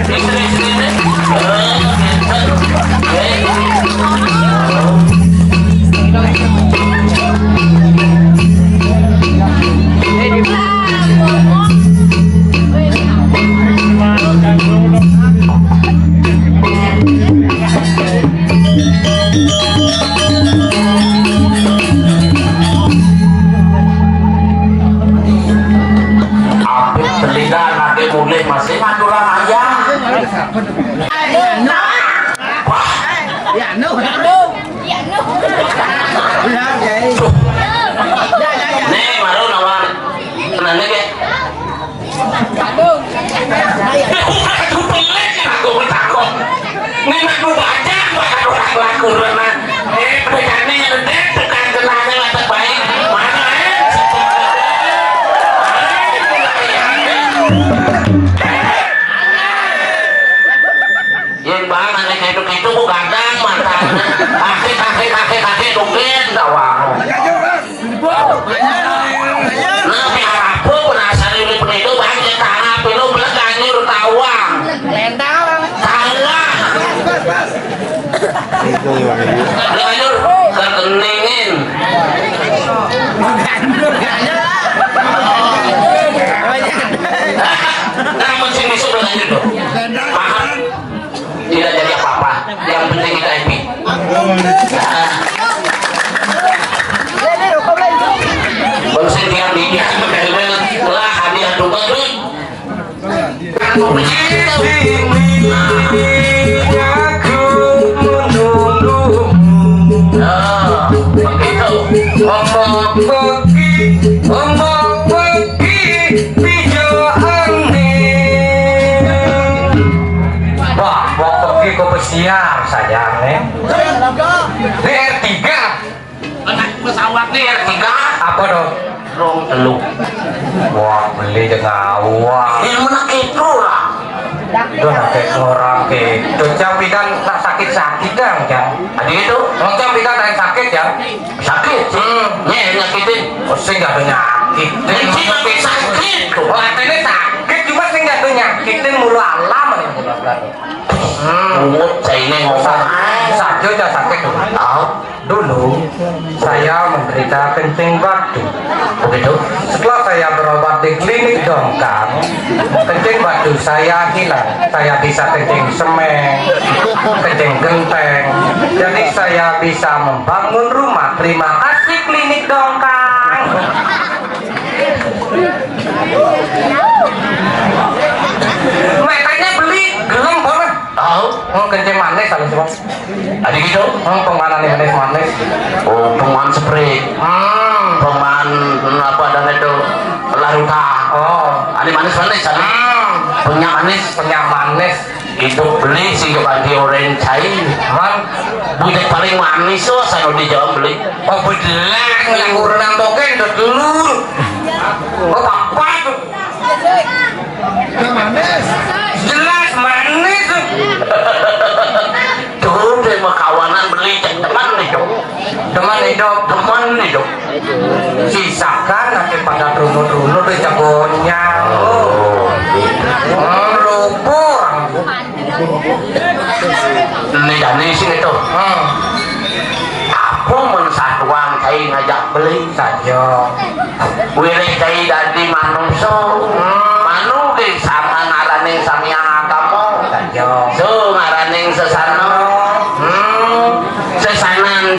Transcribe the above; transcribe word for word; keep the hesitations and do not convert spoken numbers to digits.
Apik selida nage mulih masih ngaturan ayah. Wah. Nih, baru nawar. Tenang aja. Aku pelit, aku bertakon. Nek aku baca, bakal orang laku renang. Eh, pecahnya nyeredet, tukang kenanya lah terbaik. Mana, eh? Yang bang, anak itu-itu, bu gadang, mata. Kakek, kakek, kakek, kakek, dogen, tawang. Nah, pi harap pun penasaran ini penido, baik ya, tanah pilu, belah ganjur, tawang. Tawang. Ganjur, kekeningin. Namun sini sudah lanjut, loh. Paham? Tidak jadi apa-apa. Yang penting kita happy. Baru saya bilang di dia, lah, hadiah tuh bagus. Nah, begitu. Ombak pegi, ombak pegi, hijau angin. Wah, mau pergi ke pesiar, sayang, nih. Di R tiga. Pesawat nih R tiga. Apa dong? Rong telu. Wah, beli dengan awal. Yang mana gitu lah? Itu nanti orang gitu. Jam pidan tak sakit-sakit dah, Jang. Tadi itu? Jam pidan tak sakit, Jang. Sakit, sih. Hmm. Nih, nyakitin. Oh, sing gak ada nyakitin. Ini lagi sakit tuh. Oh, katanya sakit, cuma sing gak ada nyakitin mulu alam. Hmm. Bungut, saya ini ngomong. Sa-, saja aja sakit tuh. Tahu? Dulu, saya menderita kencing batu. Begitu? Setelah saya berobat di klinik Dongkang, kencing batu saya hilang. Saya bisa kencing semen, kencing genteng. Jadi saya bisa membangun rumah. Terima kasih klinik Dongkang. Makanya beli gelem banget. Tahu? Oh, kencing manis, halus, Bang. Ada gitu? Hmm, pemanan yang manis-manis. Oh, pemanan spray. Hmm. Pemanan apa dan itu larutan. Oh. Ada manis-manis, ada. Hmm. Punya manis. Punya manis. Hidup beli sih ke bagi orang cair. Man. Budak paling manis tuh, sanu di Jawa beli. Oh, bedelang, yang kurang token, udah telur. Oh, apa tuh? Jelas manis. Tuh, dia mah kawanan beli, teman nih, Dok. Teman nih, Dok. Teman nih, Dok. Sisakan nanti pada runut-runut di jagonya. Oh, gitu. Hmm, lupur. Ini jani sih itu. Hmm. Apa men satuan saya ngajak beli saja. Wilih saya dadi manusia.